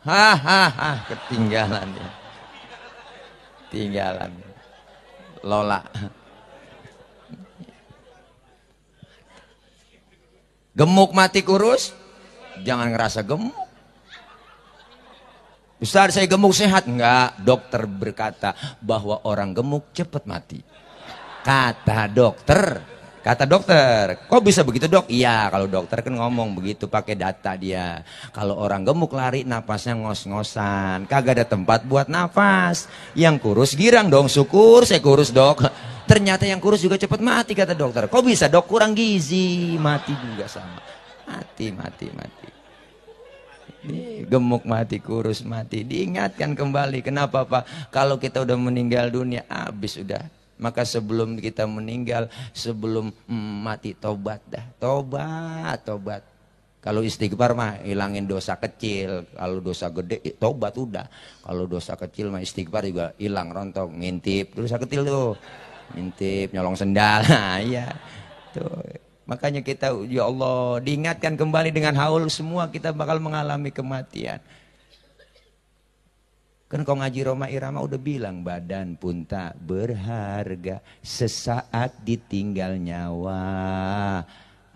Hahaha, ketinggalan ya. Tinggalan. Lola. Gemuk mati kurus, jangan ngerasa gemuk. Ustaz, saya gemuk sehat. Enggak, dokter berkata bahwa orang gemuk cepat mati. Kata dokter. Kata dokter, kok bisa begitu dok? Iya, kalau dokter kan ngomong begitu pakai data dia. Kalau orang gemuk lari napasnya ngos-ngosan, kagak ada tempat buat nafas. Yang kurus girang dong, syukur saya kurus dok. Ternyata yang kurus juga cepat mati kata dokter. Kok bisa dok? Kurang gizi, mati juga sama. Mati. Gemuk mati, kurus mati. Diingatkan kembali, kenapa Pak? Kalau kita udah meninggal dunia, habis udah. Maka sebelum kita meninggal, sebelum mati, tobat dah. Tobat. Kalau istighfar mah hilangin dosa kecil. Kalau dosa gede, tobat udah. Kalau dosa kecil mah istighfar juga hilang, rontok. Ngintip, dosa kecil tuh. Ngintip, nyolong sendal. Nah, iya. Tuh. Makanya kita, ya Allah, diingatkan kembali dengan haul semua kita bakal mengalami kematian. Kan kau ngaji Roma Irama udah bilang badan pun tak berharga sesaat ditinggal nyawa.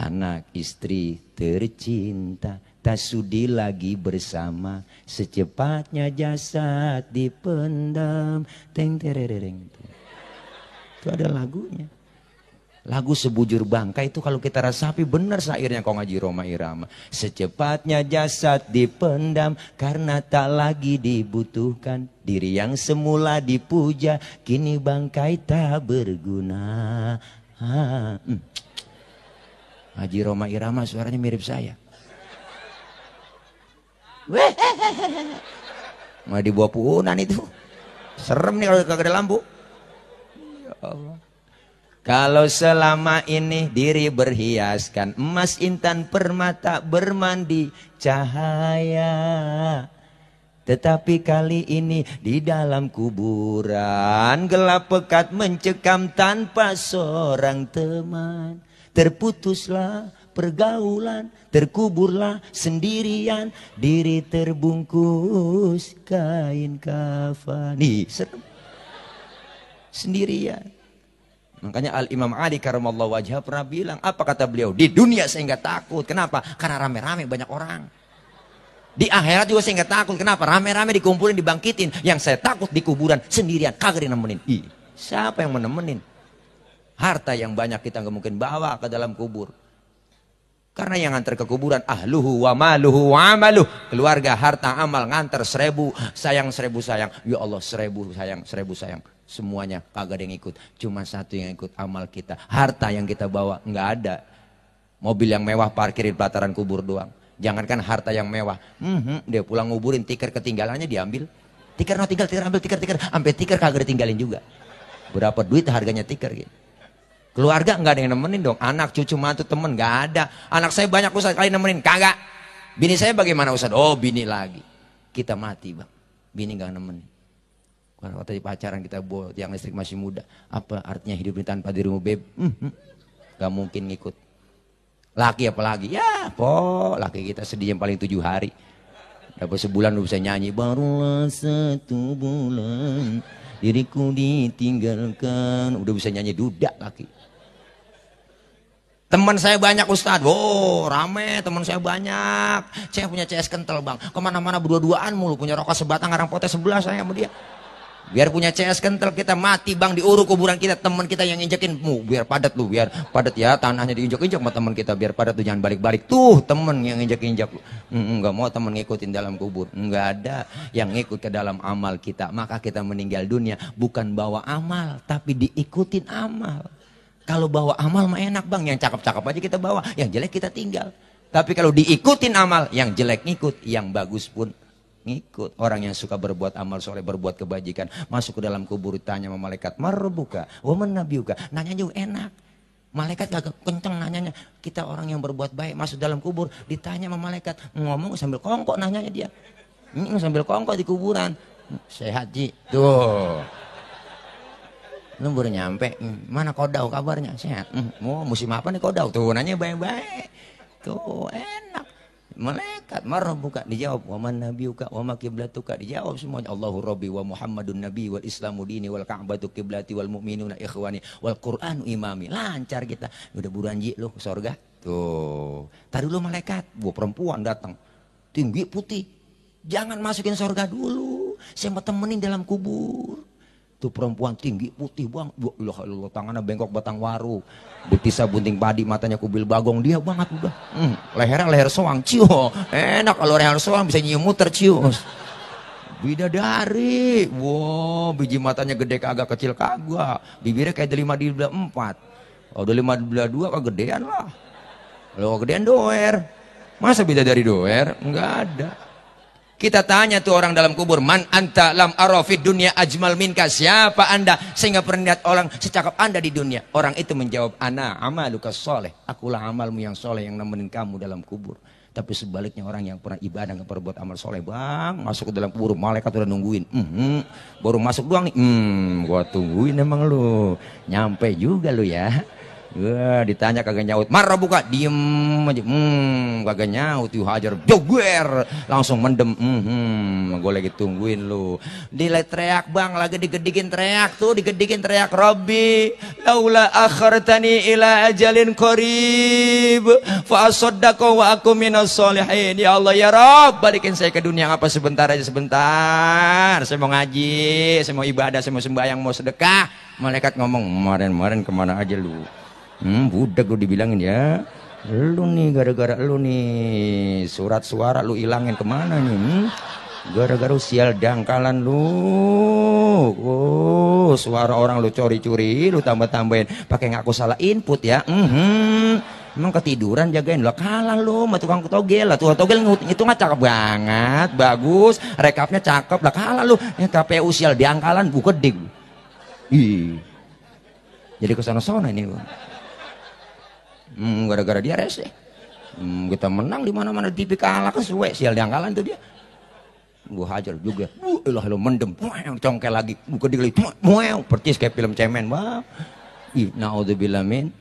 Anak istri tercinta tak sudi lagi bersama, secepatnya jasad dipendam. Teng terereng. Itu ada lagunya. Lagu Sebujur Bangkai itu kalau kita resapi benar syairnya kau ngaji Roma Irama. Secepatnya jasad dipendam karena tak lagi dibutuhkan. Diri yang semula dipuja kini bangkai tak berguna. Haji Roma Irama suaranya mirip saya. Mau dibawa puunan itu. Serem nih kalau kagak ada lampu. Ya Allah. Kalau selama ini diri berhiaskan emas, intan, permata, bermandi cahaya. Tetapi kali ini di dalam kuburan gelap pekat mencekam tanpa seorang teman. Terputuslah pergaulan, terkuburlah sendirian, diri terbungkus kain kafan. Nih, serem. Sendirian. Makanya Al-Imam Ali karamallahu wajhah pernah bilang, apa kata beliau? Di dunia saya nggak takut. Kenapa? Karena rame-rame banyak orang. Di akhirat juga saya nggak takut. Kenapa? Rame-rame dikumpulin, dibangkitin. Yang saya takut di kuburan sendirian, kagak nemenin. Siapa yang menemenin? Harta yang banyak kita nggak mungkin bawa ke dalam kubur. Karena yang nganter ke kuburan ahluhu wa maluhu wa amaluh. Keluarga, harta, amal, nganter 1000 sayang 1000 sayang. Ya Allah 1000 sayang 1000 sayang. Semuanya kagak ada yang ikut, cuma satu yang ikut, amal kita. Harta yang kita bawa nggak ada. Mobil yang mewah parkir di pelataran kubur doang. Jangankan harta yang mewah, dia pulang nguburin, tiker ketinggalannya diambil. Tiker no tinggal, tiker ambil, tiker, sampai tiker kagak ditinggalin juga. Berapa duit harganya tiker gitu. Keluarga nggak ada yang nemenin dong, anak, cucu, mantu, temen nggak ada. Anak saya banyak Ustaz, kali nemenin kagak. Bini saya bagaimana Ustaz? Oh bini lagi. Kita mati bang, bini nggak nemenin. Kalau tadi pacaran kita buat yang listrik masih muda, apa artinya hidup ini tanpa dirimu beb? Gak mungkin ngikut. Laki apalagi? Ya, laki kita sedih yang paling 7 hari. Dapat sebulan udah bisa nyanyi. Barulah 1 bulan diriku ditinggalkan. Udah bisa nyanyi duda laki. Teman saya banyak Ustadz. Rame teman saya banyak. Saya punya CS kental bang. Kemana-mana berdua-duaan mulu. Punya rokok sebatang, ngarang potes 11 saya sama dia. Biar punya CS kental kita mati bang, diuruk kuburan kita, teman kita yang injekin, biar padat lu, biar padat ya, tanahnya diinjak-injak sama teman kita, biar padat tuh, jangan balik-balik tuh temen yang injak-injak lu. Nggak mau temen ngikutin dalam kubur, nggak ada yang ngikut ke dalam amal kita. Maka kita meninggal dunia bukan bawa amal, tapi diikutin amal. Kalau bawa amal mah enak bang, yang cakep-cakep aja kita bawa, yang jelek kita tinggal. Tapi kalau diikutin amal, yang jelek ngikut, yang bagus pun ngikut. Orang yang suka berbuat amal soleh, berbuat kebajikan, masuk ke dalam kubur ditanya sama malaikat, marbuka wa man nabiyuka, nanya juga enak. Malaikat gak kenceng nanyanya. Kita orang yang berbuat baik masuk dalam kubur ditanya sama malaikat, ngomong sambil kongkok nanyanya dia. Sambil kongkok di kuburan. Sehat Ji. Tuh. Lu baru nyampe, mana Kodau kabarnya? Sehat. Musim apa nih Kodau? Tuh nanya baik-baik. Tuh enak. Malaikat marabbuka dijawab, wa man nabiyuka wa ma qiblatuka dijawab semuanya. Allahu rabbi wa Muhammadun nabi wal islamu dini wal ka'batu qiblati wal mu'minuna ikhwani wal qur'anu imami. Lancar kita. Udah buruan ji lu ke surga. Tuh. Tadi dulu malaikat, perempuan datang. Tinggi putih. Jangan masukin surga dulu. Saya mau temenin dalam kubur. Tuh perempuan tinggi putih bang, Allah tangannya bengkok batang waru, betisah bunting padi, matanya kubil bagong, dia banget udah. Lehernya leher soang, ciu, enak kalau leher soang bisa nyium muter cius. Bidadari, wow, biji matanya gede kagak, kecil kagak, bibirnya kayak delima di belah 4, udah 5 di belah 2 kegedean lah, lo kegedean doer, masa bidadari doer? Enggak ada. Kita tanya tuh orang dalam kubur, man anta lam arafid dunia ajmal minka, siapa anda sehingga pernah lihat orang secakap anda di dunia? Orang itu menjawab, ana amaluka soleh, akulah amalmu yang soleh yang nemenin kamu dalam kubur. Tapi sebaliknya orang yang pernah ibadah nggak pernah buat amal soleh, bang, masuk ke dalam kubur malaikat udah nungguin, baru masuk doang nih, gua tungguin emang lu, nyampe juga lu ya. Wah, ditanya kagak nyaut, marah buka, diem aja, kagak nyaut, hajar, joger, langsung mendem, gue lagi tungguin lu, dilai teriak bang, lagi digedikin teriak tuh, digedikin teriak, Rabbi, laula akhartani ila ajalin qarib, fa asaddaqu wa aku minas solihin, ya Allah ya Rabb, balikin saya ke dunia apa sebentar aja sebentar, saya mau ngaji, saya mau ibadah, saya mau sembahyang, mau sedekah, malaikat ngomong, kemarin kemana aja lu? Budak lu dibilangin ya, lu nih gara-gara lu nih surat suara lu ilangin kemana nih, gara-gara sial dangkalan lu, suara orang lu curi-curi, lu tambah-tambahin pakai ngaku salah input ya, emang ketiduran jagain lah, kalah lu sama tukang togel lah, tukang togel itu nggak cakep banget, bagus, rekapnya cakep lah, kalah lu, yang KPU sial dangkalan buka dig, jadi kesana-sana ini lu. Gara-gara dia rese, kita menang di mana-mana, TV kalah kan suwe, sial yang kalah itu dia, gua hajar juga, lah lo mendem, congkel lagi, buka digeli, percis kayak film cemen, bang, naudzubillah min,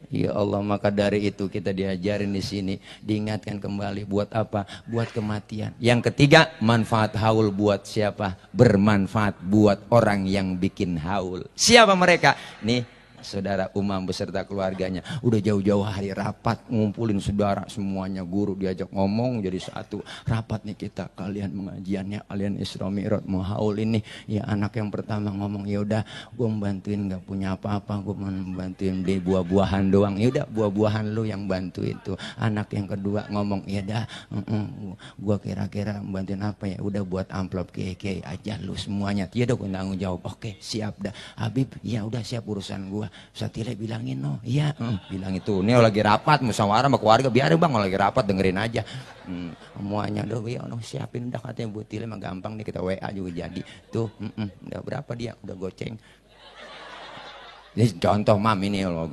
ya Allah, maka dari itu kita diajarin di sini, diingatkan kembali, buat apa? Buat kematian. Yang ketiga, manfaat haul buat siapa? Bermanfaat buat orang yang bikin haul. Siapa mereka? Nih. Saudara Umam beserta keluarganya udah jauh-jauh hari rapat, ngumpulin saudara semuanya, guru diajak ngomong jadi satu rapat nih kita, kalian mengajiannya, kalian Isra Mi'raj mau haul ini ya. Anak yang pertama ngomong, ya udah gue membantuin, nggak punya apa-apa, gue membantuin beli buah-buahan doang, ya udah buah-buahan lu yang bantuin tuh. Anak yang kedua ngomong, ya dah gue kira-kira membantuin apa ya, udah buat amplop keke aja lu semuanya, ya udah gue tanggung jawab, oke siap dah Habib, ya udah siap urusan gue. Satile bilangin no, iya, bilang itu, nih lagi rapat musyawarah sama keluarga, biarin bang, lagi rapat dengerin aja, semuanya udah ya, siapin udah katanya buat Tile mah gampang nih, kita WA juga jadi, tuh, udah berapa dia, udah goceng. Ini contoh mam ini loh,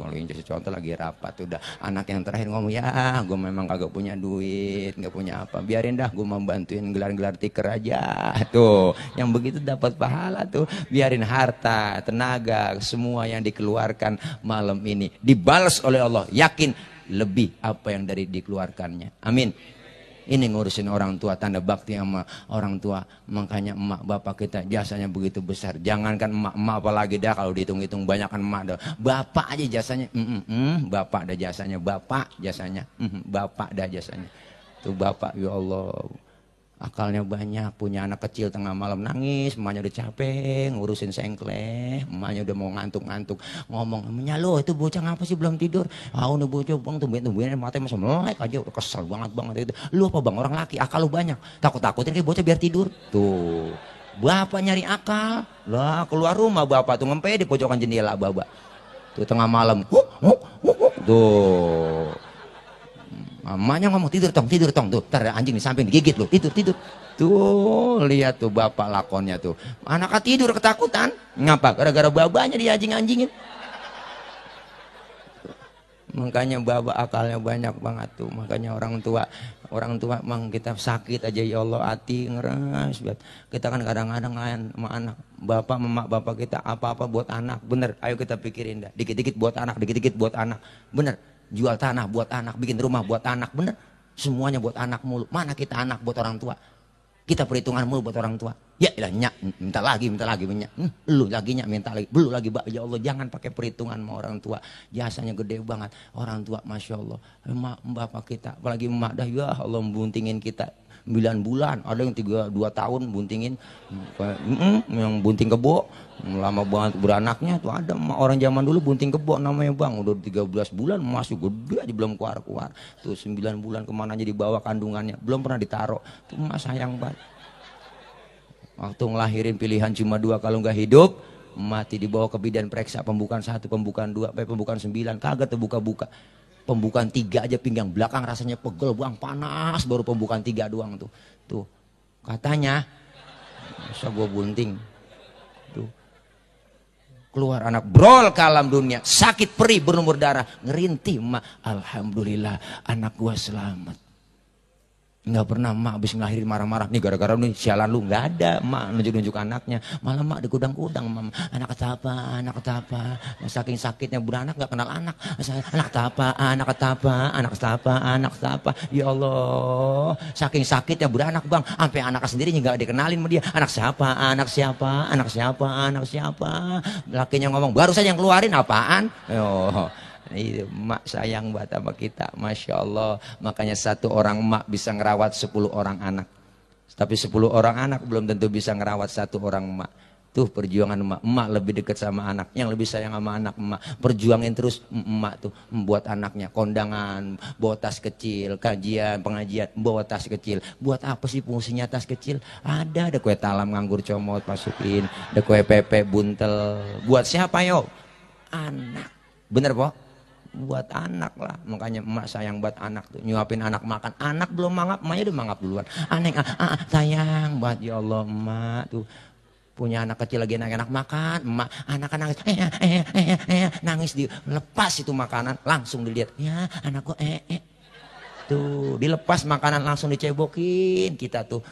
contoh lagi rapat, udah anak yang terakhir ngomong, ya gue memang kagak punya duit, nggak punya apa, biarin dah gue mau bantuin gelar-gelar tiker aja, tuh yang begitu dapat pahala tuh, biarin harta, tenaga, semua yang dikeluarkan malam ini dibalas oleh Allah, yakin lebih apa yang dari dikeluarkannya, amin. Ini ngurusin orang tua, tanda bakti sama orang tua. Makanya emak bapak kita jasanya begitu besar. Jangankan emak apalagi dah, kalau dihitung-hitung banyak kan emak dah. Bapak aja jasanya, bapak dah jasanya, bapak jasanya, bapak dah jasanya. Tuh bapak, ya Allah, akalnya banyak, punya anak kecil tengah malam nangis, emaknya udah capek ngurusin sengkleh, emaknya udah mau ngantuk-ngantuk, ngomong, emangnya lo itu bocah ngapa sih belum tidur? Udah bocah bang, tumben-tumben matanya masih melek aja, udah kesel banget itu. Lu apa bang, orang laki, akal lu banyak, takut-takutin kayak bocah biar tidur. Tuh, bapak nyari akal, lah keluar rumah bapak tuh ngempe di pojokan jendela bapak, tuh tengah malam, tuh. Mamanya ngomong, tidur tong, tuh, ntar ada anjing di samping digigit lo, tidur. Tuh, lihat tuh bapak lakonnya tuh. Anaknya tidur ketakutan, ngapa? Gara-gara babanya dia anjing-anjingin. Makanya bapak akalnya banyak banget tuh. Makanya orang tua emang kita sakit aja ya Allah, hati ngeras. Kita kan kadang-kadang sama anak, bapak emak bapak kita apa-apa buat anak, bener. Ayo kita pikirin dah, dikit-dikit buat anak, bener. Jual tanah buat anak, bikin rumah buat anak, bener. Semuanya buat anak mulu. Mana kita anak buat orang tua? Kita perhitungan mulu buat orang tua. Ya ilah nyak, minta lagi minyak. Lu lagi nyak minta lagi. Belum lagi Mbak. Ya Allah jangan pakai perhitungan sama orang tua. Jasanya gede banget. Orang tua Masya Allah. Emak bapak kita. Apalagi emak dah ya Allah buntingin kita. 9 bulan. Ada yang 2 tahun buntingin. Yang bunting kebo. Lama banget beranaknya. Tuh ada orang zaman dulu bunting kebo namanya bang. Udah 13 bulan masih gede aja belum keluar-keluar. Tuh 9 bulan kemana aja dibawa kandungannya. Belum pernah ditaruh. Tuh emak sayang banget. Waktu ngelahirin pilihan cuma 2 kalau nggak hidup. Mati dibawa ke bidan periksa pembukaan 1, pembukaan 2, pembukaan 9. Kagak terbuka-buka. Pembukaan 3 aja pinggang belakang rasanya pegel bang panas baru pembukaan 3 doang tuh katanya masa gua bunting tuh keluar anak brol ke alam dunia sakit perih berlumur darah ngerintih emak alhamdulillah anak gua selamat. Nggak pernah emak habis ngelahirin marah-marah nih gara-gara nih sialan lu nggak ada emak nunjuk-nunjuk anaknya malah emak dikudang-kudang anak ketapa saking sakitnya beranak nggak kenal anak anak ketapa ya Allah saking sakitnya beranak bang sampai anaknya sendiri nggak dikenalin sama dia anak siapa lakinya ngomong baru saja yang keluarin apaan itu emak sayang banget sama kita Masya Allah makanya 1 orang emak bisa ngerawat 10 orang anak tapi 10 orang anak belum tentu bisa ngerawat 1 orang emak tuh perjuangan emak lebih dekat sama anak yang lebih sayang sama anak emak perjuangin terus emak tuh buat anaknya kondangan bawa tas kecil pengajian bawa tas kecil buat apa sih fungsinya tas kecil ada kue talam nganggur comot masukin ada kue pepe buntel buat siapa yo anak bener po buat anak lah makanya emak sayang buat anak tuh nyuapin anak makan anak belum mangap emaknya udah mangap duluan aneh sayang buat ya Allah emak tuh punya anak kecil lagi enak-enak makan emak anak nangis nangis dilepas itu makanan langsung dilihat ya anak gua tuh dilepas makanan langsung dicebokin kita tuh